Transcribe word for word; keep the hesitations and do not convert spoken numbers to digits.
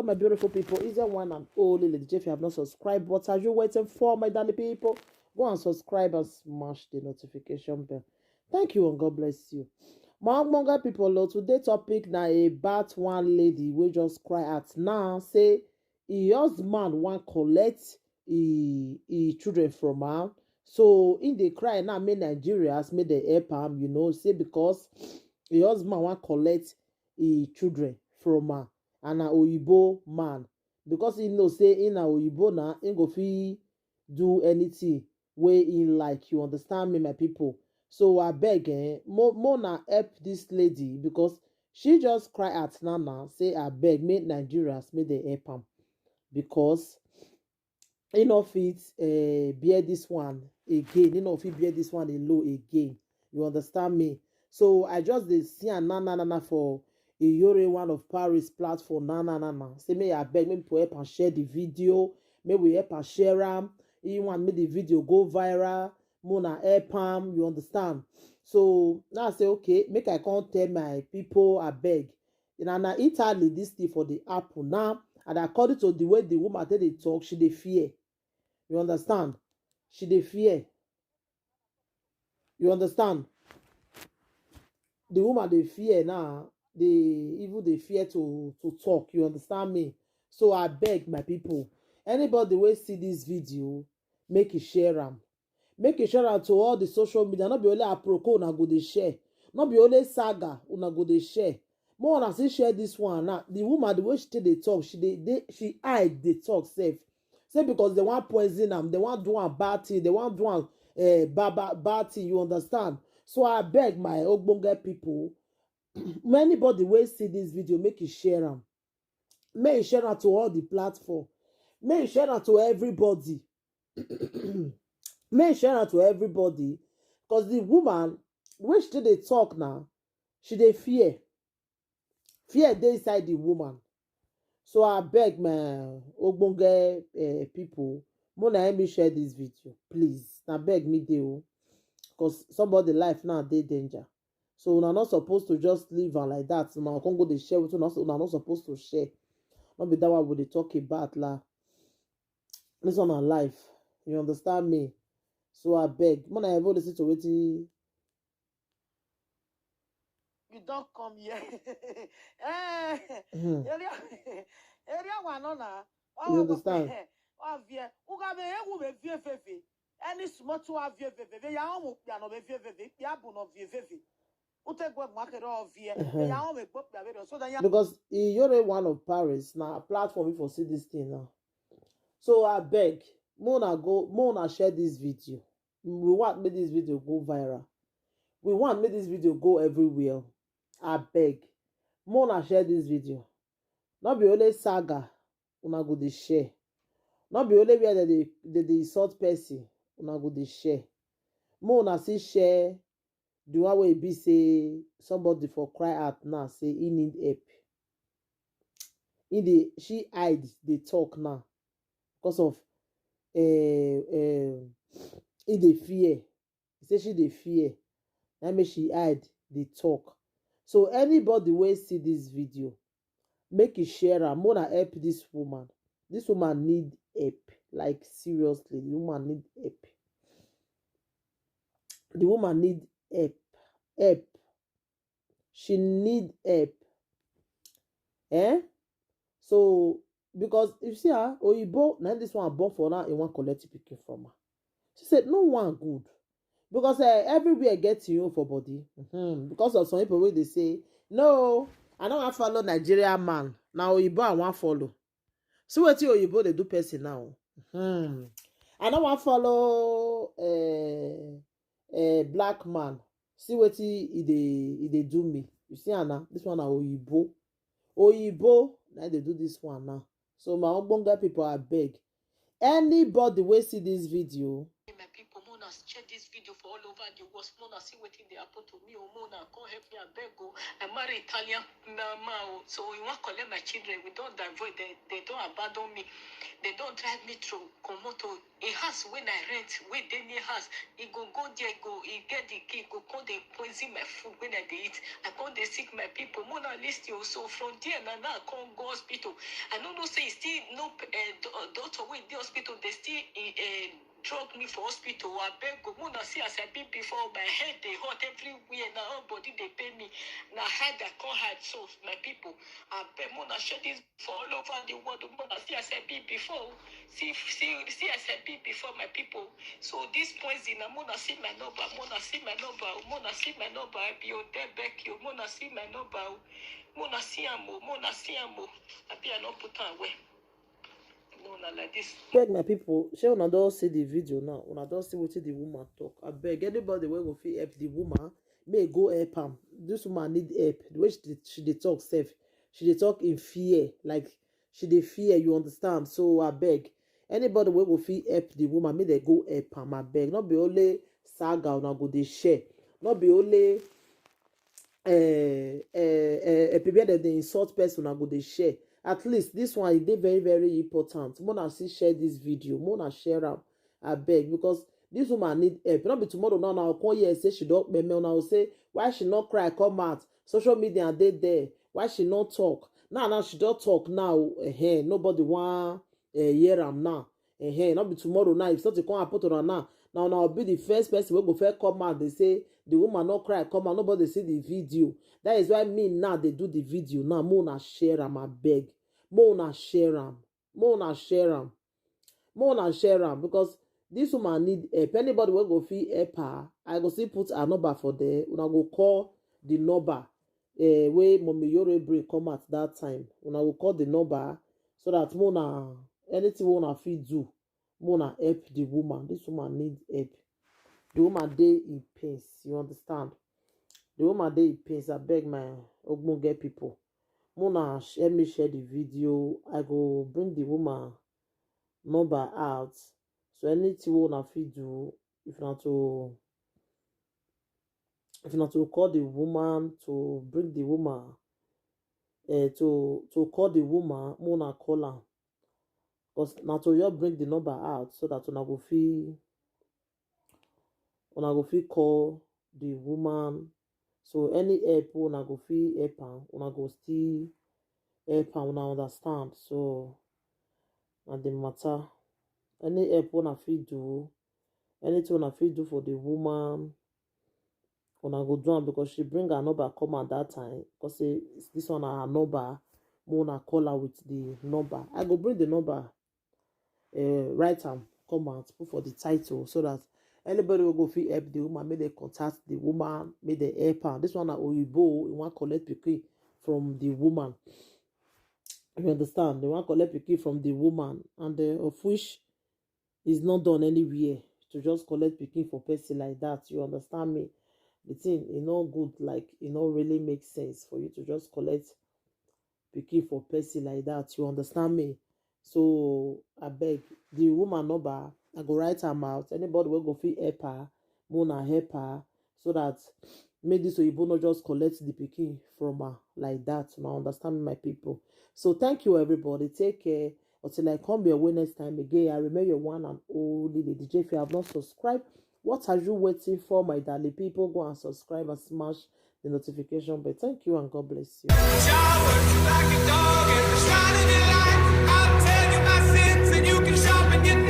My beautiful people, is there one and only Lady J? If you have not subscribed, what are you waiting for, my darling people? Go and subscribe and smash the notification bell. Thank you and God bless you. My Ogbonge people, Lord, today topic na about one lady wey just cry out now, say e husband wan collect e e children from am. So im dey cry now, make Nigerians make dem help am, you know, say because e husband wan collect e children from am, and na oyibo man, because he know say he na oyibo na, he go fit do anything wey he like, you understand me, my people? So abeg, eh, mo mo na help this lady, because she just cry out now now, say abeg make Nigerians make dem help am, because he no fit, eh, bear this one again. He no fit bear this one alone again. You understand me? So I just dey see am na na na na for Iyore, one of Paris platform, na na na na. Say make abeg, make people help am share the video. Make we help am share am. He want make the video go viral. Mona help am. You understand? So now I say, okay, make I come tell my people abeg. Na na Italy this thing for the happen now. And according to the way the woman take dey talk, she dey fear. You understand? She dey fear. You understand? The woman dey fear now. They even dey fear to to talk. You understand me? So I beg my people, anybody wey see this video, make e share am. Make e share am to all the social media. No be only Aproko una go dey share. No be only Saga una go dey share. More una still share this one now. The woman, the way she take dey talk, she dey dey she hide dey talk sef. Say because dem wan poison am, dem wan do am bad thing, dem wan do am, eh, bad, bad, bad thing. You understand? So I beg my ogbonge people, anybody wey see this video, make e share am. Make e share am to all the platform. Make e share am to everybody. Make e share am to everybody. Because the woman, the way she take dey talk now, she dey fear. Fear dey inside the woman. So I beg my ogbonge, eh, people, mona help me share this video, please. Na beg me dey o, because somebody life now dey danger. So una not supposed to just leave am like that. Una come go dey share with una, una not supposed to share. No be that one we dey talk about la. This one na life. You understand me? So I beg, mona even listen to wetin you don come here. Eh, Hmm. Area, area one no na. You understand? Wa vie, uga be ewu be vie veve. Any small to wa vie veve. Ve ya omu pia no be vie veve. Pia bu no vie veve. Ute gwe makere o vie. Uh-huh. Ve ya omu gbo pia ve so da ya. Because Iyore, one of Paris, na platform for see this thing now. So I beg, mona go, mona share this video. We want make this video go viral. We want make this video go everywhere. I beg, mona share this video. No be only Saga una go dey share. No be only where they dey they dey insult person una go dey share. Make una still share the one wey e be say somebody for cry out now say he need help. He dey she hide dey talk now because of, eh, eh, he dey fear. He say she dey fear. Na make she hide dey talk. So anybody wey see this video, make e share am. Mona help this woman. This woman need help. Like seriously, the woman need help. The woman need help. Help. She need help. Eh? So because you see her, oyibo na this one born for now, he wan collect pikin from her. She said no one good because, eh, everywhere get your own for body. Mm-hmm. Because of some people wey dey say no, I no wan follow Nigeria man, na oyibo I wan follow. See wetin oyibo dey do person now. Mm-hmm. I no wan follow, eh, eh, black man. See wetin e dey e dey do me. You see am now? This one na oyibo. Oyibo na dey do this one now. So my ogbonge people, I beg. Anybody wey see this video, my people, make una share this video for all over The worst, mona see wetin dey happen to me o, mona come help me, abeg o. I marry Italian na man o, so he wan collect my children, we don divorce, they, they don abandon me, they don drive me through comot o. A house wey I rent, wey dey near house, he go go there, go, he get the key, go come dey poison my food when I dey eat. I come dey sick, my people. Mona list you. So from there na now I come go hospital. I no know say e still no uh, doctor wey dey hospital. They still uh, drug me for hospital. Abeg o, mona see as I be before. My head dey hot everywhere. Na all body dey pain me. Na hide I come hide. So my people, abeg mona share this for all over the world. Mona see as I be before. See, see, see as I be before, my people. So this poison, na mona see my number, mona see my number, mona see my number. I be Odebeki o, mona see my number o, mona see am o, mona see am o. I be I no put am well. Mona like this. Beg my people, shey una don see the video now? Una don see wetin the woman talk? Abeg, anybody wey go fit help the woman, may go help am. This woman need help. The way she dey, she dey talk sef, she dey talk in fear, like she dey fear, you understand? So abeg, anybody wey go fit help the woman, make dem go help am, abeg. No be only saga una go dey share. No be only uh, uh, uh, people wey dem dey insult person una go dey share. At least this one, e dey very, very important. Mona still share this video, mona share am, abeg, because this woman need help. No be tomorrow now, now come hear say she don kpeme, una go say, why she no cry come out? Social media dey there. Why she no talk? Now, now she don talk now. Eh, nobody wan uh, hear am now. Eh, no be tomorrow now. If something come happen to una now, now, now be the first person wey go first come out dey say the woman no cry come out. Nobody see the video. That is why me now dey do the video now. Mona share am, abeg. Mona share am. Mona share am. Mona share am, because this woman need help. Anybody wey go fit help her, I go still put her number for there. Una go call the number uh, wey Mommy Yore bring come at that time. Una go call the number so that mona, anything wey una fit do, mona help the woman. This woman need help. The woman dey in pains, you understand? The woman dey in pains. Abeg, my ogbonge people, mona help me share the video. I go bring the woman number out. So anything wey una fit do, if na to if na to call the woman, to bring the woman, uh, to to call the woman, mona call am. Because na to just bring the number out so that una go fit una go fit call the woman. So any help wey una go fit help am, una go still help am, una understand? So na the matter. Any help wey una fit do, anything una fit do for the woman, una go do am, because she bring her number come at that time. Because say this one na her number, mona call her with the number. I go bring the number, uh, write am come out, put for the title, so that anybody wey go fit help the woman, make dem contact the woman, make dem help am. This one na oyibo, e wan collect pikin from the woman. You understand? They wan collect pikin from the woman, and uh, of which is not done anywhere to just collect pikin for person like that. You understand me? The thing, e no good, like, e no really make sense for you to just collect pikin for person like that. You understand me? So abeg, the woman number, I go write am out. Anybody wey go fit help her, mona help her, so that make this oyibo no just collect the pikin from her like that. Una understand me, my people? So thank you, everybody. Take care. Until I come your way next time again, I remain your one and only Lady J. If you have not subscribed, what are you waiting for, my darling people? Go and subscribe and smash the notification bell. Thank you and God bless you. Jah works like a dog and the shine of your light. I'll tell you my sins and you can sharpen your